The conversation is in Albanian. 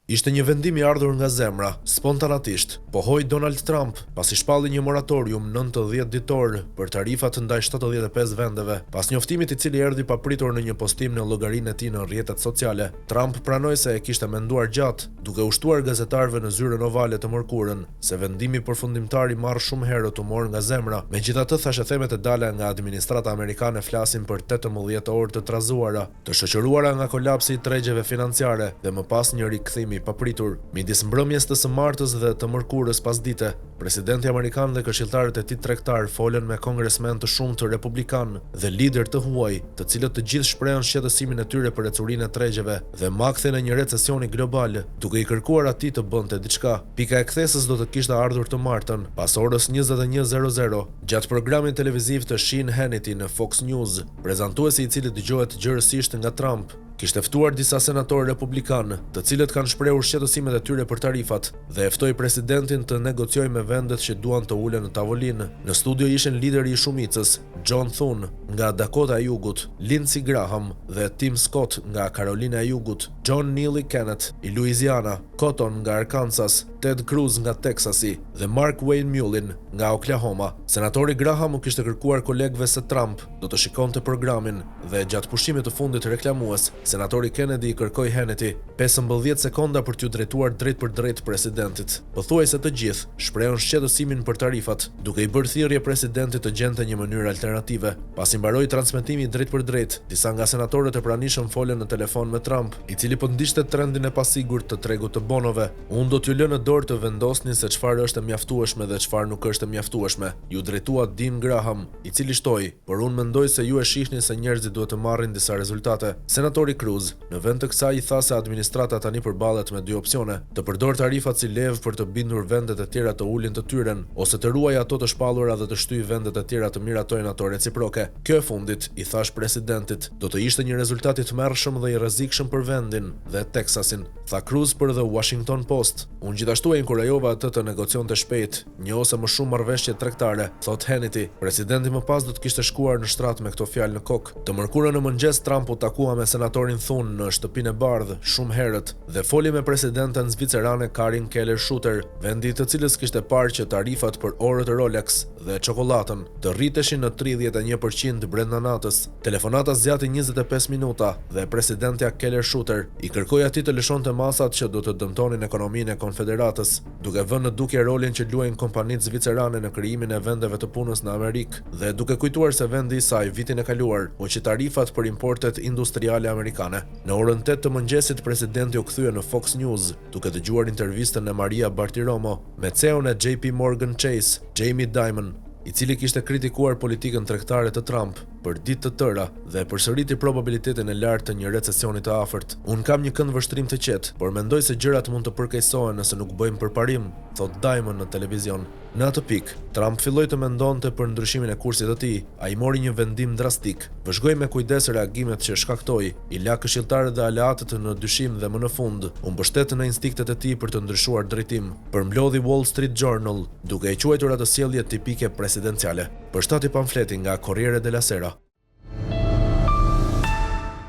Ishte një vendim i ardhur nga zemra, spontanatisht, pohoi Donald Trump, pasi shpalli një moratorium 90 ditor për tarifat ndaj 75 vendeve. Pas njoftimit, i cili erdhi papritur në një postim në llogarinë e tij në rrjetet sociale, Trump pranoi se e kishte menduar gjatë, duke u shtuar gazetarëve në zyrën ovale të mërkurën se vendimi përfundimtar i marrë shumë herët u mor nga zemra. Megjithatë, thashethemet e dala nga administrata amerikane flasin për 18 orë të trazuara, të shoqëruara nga kolapsi i tregjeve financiare dhe më pas një rikthim i papritur. Midis mbrëmjes të së martës dhe të mërkurës pasdite, presidenti amerikan dhe këshilltarët e tij tregtar folën me kongresmen të shumtë republikan dhe lider të huaj, të cilët të gjithë shprehën shqetësimin e tyre për ecurinë e tregjeve dhe makthin e një recesioni global, duke i kërkuar atij të bënte diçka. Pika e kthesës do të kishte ardhur të martën, pas orës 21:00, gjatë programit televiziv të Sean Hannity në Fox News, prezantuesi i cili dëgjohet gjërësisht nga Trump, kishte ftuar disa senatorë republikanë, të cilët kanë shprehur shqetësimet e tyre për tarifat, dhe e ftoi presidentin të negociojë me vendet që duan të ulen në tavolinë. Në studio ishin lideri i shumicës, John Thune, nga Dakota e Jugut, Lindsey Graham dhe Tim Scott nga Carolina e Jugut, John Neely Kenneth i Louisiana, Cotton nga Arkansas, Ted Cruz nga Texasi dhe Markwayne Mullin nga Oklahoma. Senatori Graham u kishte kërkuar kolegëve se Trump do të shikonte programin dhe gjatë pushimit të fundit reklamues, senatori Kennedy i kërkoi Hannity 15 sekonda për t'ju drejtuar drejt për drejt presidentit. Pothuajse të gjithë shprehën shqetësimin për tarifat, duke i bërë thirrje presidentit të gjente një mënyrë alternative. Pasi mbaroi transmetimi drejt për drejt, disa nga senatorët e pranishëm folën në telefon me Trump, i cili po ndiqte trendin e pasigurt të tregut të bonove. "Unë do t'ju lë në dorë të vendosni se çfarë është e mjaftueshme dhe çfarë nuk është e mjaftueshme", ju drejtua Dean Graham, i cili shtoi, "Por unë mendoj se ju e shihni se njerëzit duhet të marrin disa rezultate." Senatori Cruz, në vend të kësaj, i tha se administrata tani përballet me dy opsione: të përdor tarifat si levë për të bindur vendet e tjera të ulin të tyren, ose të ruajë ato të shpallura dhe të shtyjë vendet e tjera të miratojnë ato reciproke. "Kjo e fundit", i thash presidentit, "do të ishte një rezultat i tmerrshëm dhe i rrezikshëm për vendin dhe Texasin", tha Cruz për The Washington Post. "Unë gjithashtu e inkurajova atë të negocionte shpejt një ose më shumë marrëveshje tregtare", thot Hannity. Presidenti më pas do të kishte shkuar në shtrat me këto fjalë në kokë. Të mërkurën në mëngjes Trump u takua me senatorin Thune në Shtëpinë e Bardhë shumë herët dhe foli me presidenten zvicerane Karin Keller-Sutter, vendi i të cilës kishte parë që tarifat për orët Rolex dhe çokoladën të rriteshin në 31% brenda natës. Telefonata zgjati 25 minuta dhe presidentja Keller-Sutter i kërkoi atij të lëshonte masat që do të dëmtonin ekonominë e Konfederatës, duke vënë në dukje rolin që luajnë kompanitë zvicerane në krijimin e vendeve të punës në Amerikë dhe duke kujtuar se vendi i saj vitin e kaluar hoqi tarifat për importet industriale amerikane. Në orën 8 të mëngjesit presidenti u kthye në Fox News, duke dëgjuar intervistën e Maria Bartiromo me CEO-n e JP Morgan Chase, Jamie Dimon, i cili kishte kritikuar politikën tregtare të Trump për ditë të tëra dhe përsëriti probabilitetin e lartë të një recesioni të afërt. "Unë kam një këndvështrim të qetë, por mendoj se gjërat mund të përkeqësohen nëse nuk bëjmë përparim", thot Dimon në televizion. Në atë pikë, Trump filloi të mendonte për ndryshimin e kursit të tij. Ai mori një vendim drastik, vëzhgoi me kujdes reagimet që shkaktoi, i la këshilltarët dhe aleatët në dyshim dhe më në fund u mbështet në instinktet e tij për të ndryshuar drejtim. Përmblodhi Wall Street Journal, duke e quajtur atë sjellje tipike presidenciale. Përshtati pamfleti nga Corriere della Sera.